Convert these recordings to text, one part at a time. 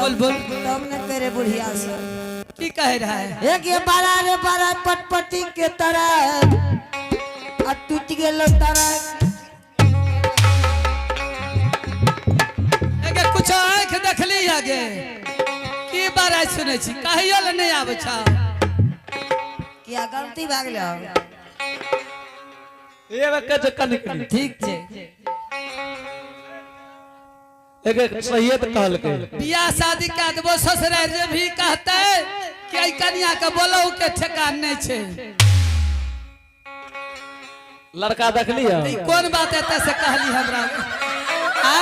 बोल बोल। तब न करे बुढ़िया से। की कह रहा है? एक ये बारा रे बारा पटपटी के तरह आ टूट गेलो तारा। एगे कुछ आँख देखली आगे की बारा सुनै छी, कहियो ले नहीं आबै छौ। किया गलती भाग गेलो? ये के चक्कर निकली। ठीक छै। एक सही त कहलकै। बियाह शादी के देबो, ससुराल जे भी कहते कि एहि कनिया के बोलौ के ठेकान नहीं छै। लड़का देखली है? ई कोन बात एतऽ से कहली हमरा? आ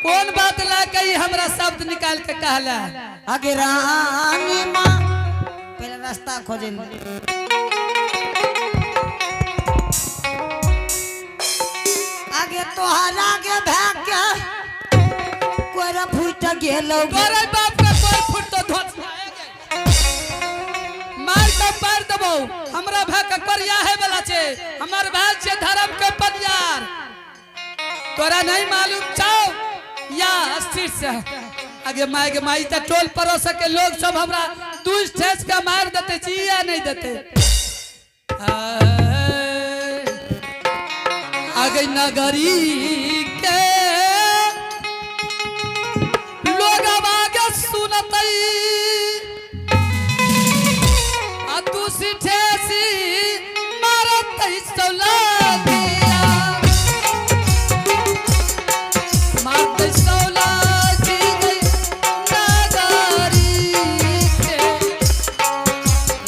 कोन बात ला के ई हमरा शब्द निकाल के कहला? आगे रानी माँ पहले रास्ता खोजे। आगे तोहरा के भाग के कोरा फूट गेलो। तोरे बाप के कोई फुट तो धोत मार के पार देबो। हमरा भाई के करिया है वाला छे, हमर भाई छे धर्म के पनियार। तोरा नहीं मालूम छौ या अस्थिर से आगे माय के माई त टोल पड़ोस के लोग सब हमरा दूस ठेस के मार देते छी या नहीं देते। आगे नगरी के लोग आगे सुनतई आ दूसरी ठेसी मारतई सौलागिया, मारतई सौलागी नगरी के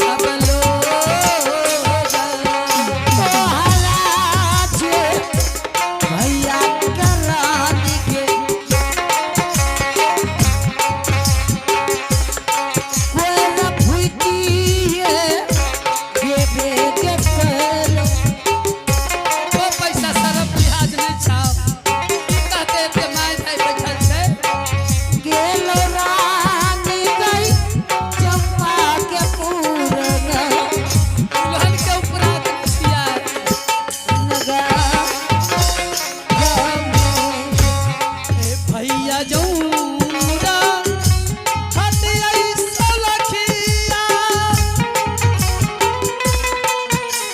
अब लोग। तोहरा छे भैया के रानी के कोरा फूटी गेबे के कलो। ओ पैसा शरम लिहाज नहीं छाओ, कहते ते माय भाई बैठल छै। गेलो रानी गई चंपा के पूरन। दुल्हन के ऊपर छिया। नगर। ए भैया जौरा हटियाई सलखिया,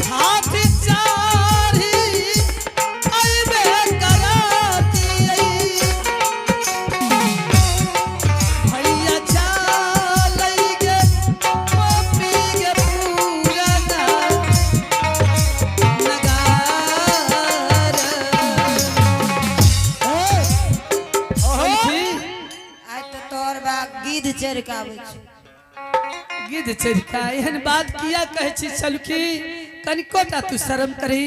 हाथ चारी अइबे करातियै। भैया चालै गे पपी गे पूरना नगार। ओहो। आइ तऽ तोहर बा गिद्ध चढ़ि कऽ आबै छै। गिद्ध चढ़िका एहन बात किया कहै छी चलकी? कनिको टा तू शर्म करी।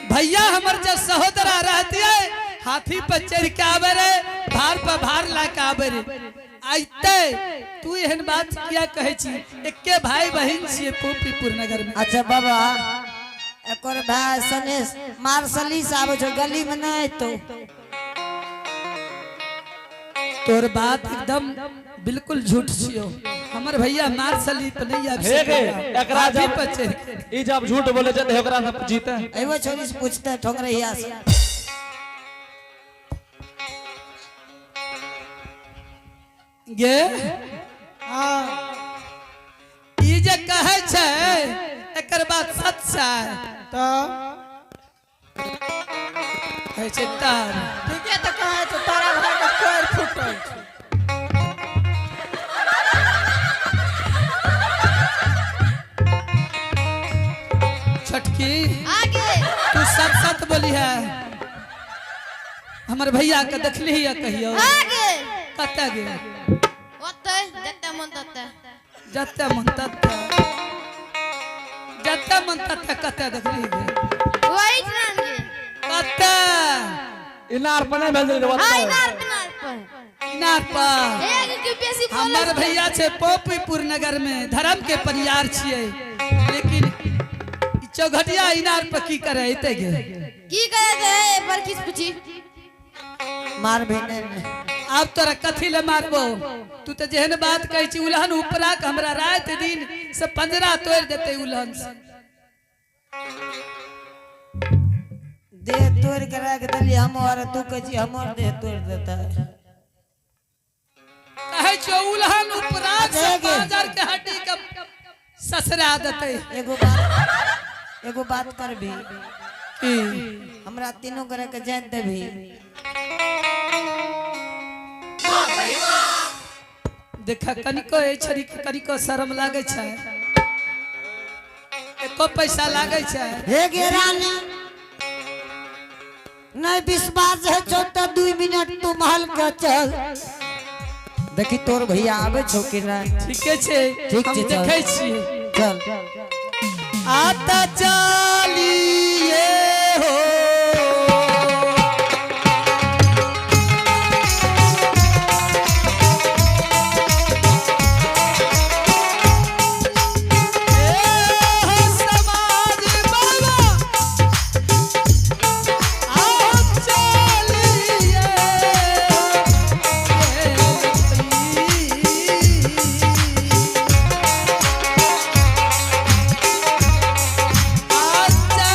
भैया हमर जब सहोदरा रहतियै, हाथी पर चढ़ के आबे रे, भार पर भार ला के आबे रे आइते। तू एहन बात किया कहै छी? एके भाई बहिन छियै पोपीपुर नगर में। अच्छा बाबा, एकर भाय सनेश मार्शली से आबै छौ, गली में नहि अयतौ। तोर बात एकदम बिल्कुल झूठ छियो। हमर भैया मार्शली पर नहीं आबि हे गे। सकैया। एकरा हाथी जब पर चढ़ के। ई जब झूठ बोले छै त ओकरा से जीते। एगो छोरी से पूछते ठोकरैया से। गे, ई जे कहै छै एकर बात सच छै। तऽ कहै छै तार। ठीके तऽ कहै छै, तोरा भाई के पैर फूटल छै। छोटकी। आगे। तू सच सच बोली है, हमर भैया के देखली है कहियो? आगे। कतऽ गे? ओतै जते मन तते। जते मन तते, जते मन तते कतऽ देखली गे? वही ठाम गे। कतऽ? इनार पर नहीं भेल रे। हां, इनार पे, इनार पर। इनार पर। एक के बेसी बोलै। हमर भैया छै पोपीपुर नगर में धर्म के परियार छियै, लेकिन ई चौघटिया इनार पर की करे एते गे? की करे ते पर किस पूछी। मार भी नहि। आब तोरा कथी ले मारबो? तू तऽ जेहन बात कहै छी, उलहन उपरा के हमरा राति दिन से पंजरा तोड़ि देतै उलहन से। देह तोड़ि के राखि देलियै हमर, तू कहै छी हमर देह तोड़ि देतै। कहै छियौ उलहन उपराग से अच्छा, गे। बाजार के हड्डी के ससरा देतै। एगो बात करबी? की? हमरा तीनों गोरे के जान देबी? देखा, कनिको ए छड़ी के कनिको शरम लागै छै? एको पैसा लागै छै? हे गे रानी, नहीं विश्वास है छौ तो 2 मिनट तू महल के चल, देखी तोर भैया आवे छौ कि नहीं। ठीके छै। ठीक हम छै, चल। देखै छियै। चल। आता चलिए हो। ए हो समाज बाबा, आओ चलिए। आजा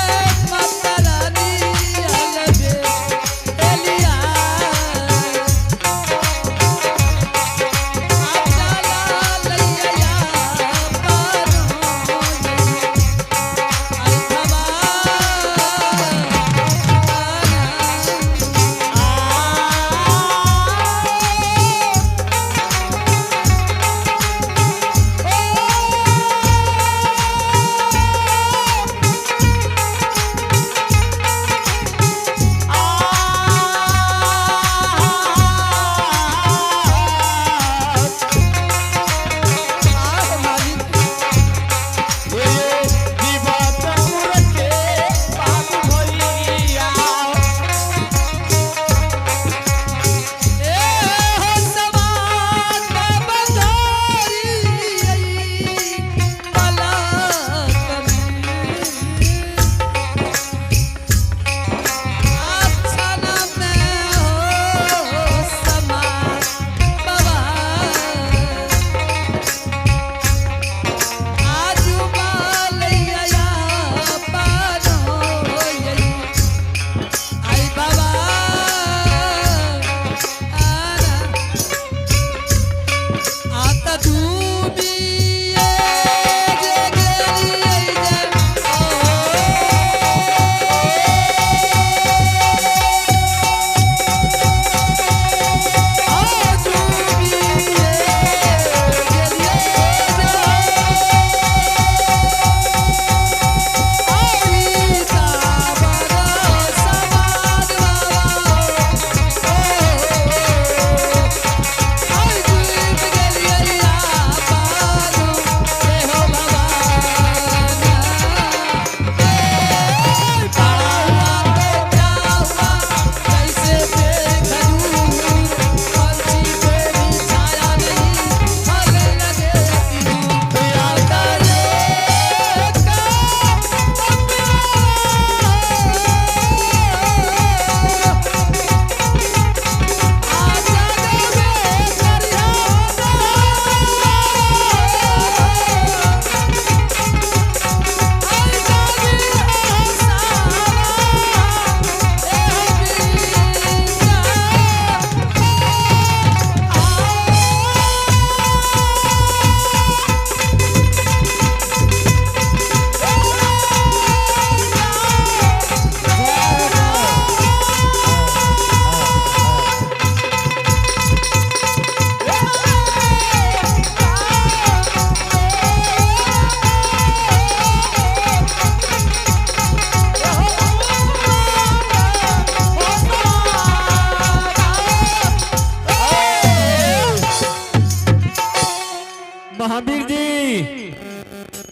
महावीर जी,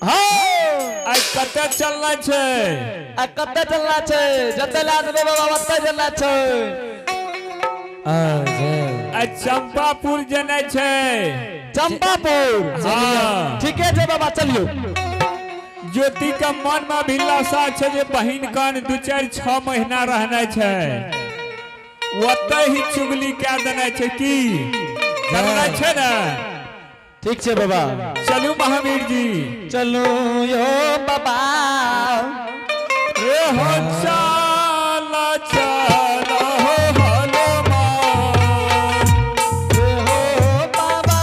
आइ कतऽ चलना छै? आ कतऽ चलना छै? जतऽ ला देबै बाबा, ओतऽ चलना छै। आइ चंपापुर जेनाइ छै। चंपापुर? हाँ। ठीके छै बाबा, चलियौ। ज्योति के मन में अभिलाषा छै जे बहिन कन 2, 4, 6 महीना रहना छै, ओतऽ ही चुगली कए देना छै। की करना छै ने? ठीक छै बाबा। चलू महावीर जी। चलू यो बाबा। ए हो, चल चल हो हनुमान। ए हो बाबा।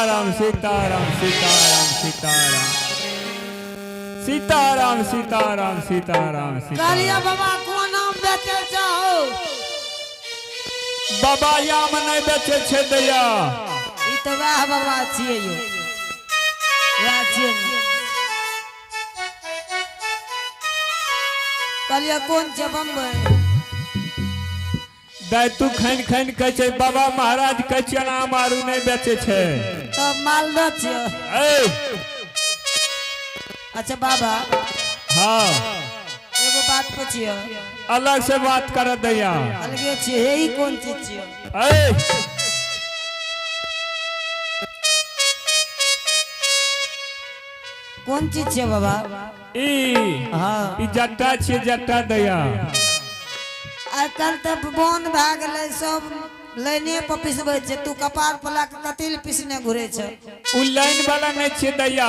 सीताराम सीताराम सीताराम सीताराम सीताराम सीताराम सीताराम कहलिए सीताराम। बाबा कोन आम बेचे चाहो? बाबा याम नहीं बेचे छे दैया। ई तऽ वएह बाबा छियै यौ, वएह छियै। कहलिए कोन छै बम्बई? दाय तू खैन खैन कहै छै बाबा महाराज कहै छियन आम आरू नहीं बेचे छे। तब मालदह छियै। ए अच्छा बाबा, हाँ एगो बात पुछियो। अलग से बात कर दैया। अलगे छियै, हे ई कोन चीज छियै? ए कोन चीज छियै बाबा? ई हाँ। ई जट्टा छियै जट्टा दैया। आइ काल्हि तऽ बन्द भए गेलै, सब लाइने पर पिसबै छै। तू कपार पर लए कऽ कथी लए पिसने घुरै छै? उ लाइन वाला नहीं छियै दैया,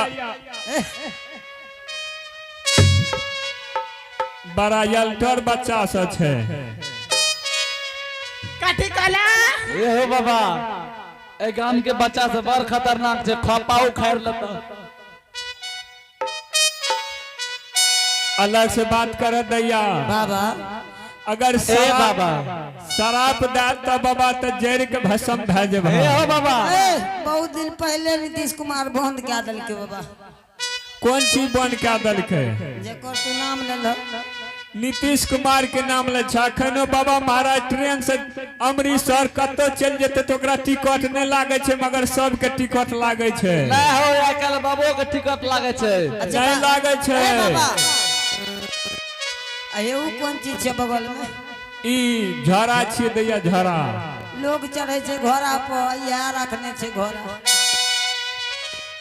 बड़ा यल्टर बच्चा सब छै। कथी कहला? ए हो बाबा, ए गाम के बच्चा सब बड़ खतरनाक छै, खपाऊ खार लेता। अलग से बात कर दैया। बाबा, अगर ए शराब बाबा, शराब दे त बाबा त जड़ के भस्म भए जेबह। ए हो बाबा, ए बहुत दिन पहिले नीतीश कुमार बंद कए देलकै बाबा। कोन चीज बंद कए देलकै? जेकर तू नाम लेलह। नीतीश कुमार के नाम ले छै। अखनो बाबा महाराज ट्रेन से अमृतसर कतौ चलि जेतै तऽ ओकरा टिकट नहि लागै छै, मगर सबके टिकट लागै छै। नहीं हो, आइ काल्हि बाबो के टिकट लागै छै। नहि लागै छै। ए बाबा, आ हे उ कोन चीज छै बगल में? ई झड़ा छियै दैया, झड़ा। लोग चढ़ै छै घोड़ा पर, इएह रखने छै घोड़ा।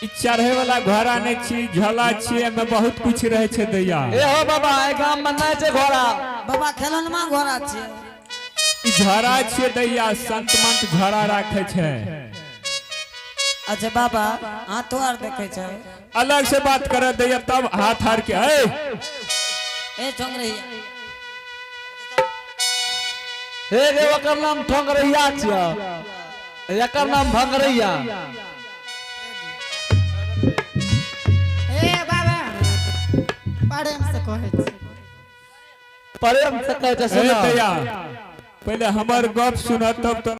ई चढ़े वाला घोड़ा नहि छी, झोला छियै, एहिमे बहुत कुछ रहै छै दैया। ए हो बाबा, ए गाम में नहीं छै घोड़ा। बाबा, खेलनमा घोड़ा छियै। ई झड़ा छियै दैया, संत मंत झड़ा राखै छै। अच्छा बाबा, हाथो आर देखै छै? अलग से बात कर दैया तब हाथ हार के ए ए ठोंगरैया। हे गे, ओकर नाम ठोंगरैया छियै, एकर नाम भंगरैया। ए बाबा, प्रेम से कहै छी। प्रेम से कहै छै। ए सुन दैया, पहिले हमर गप सुनत तब तो।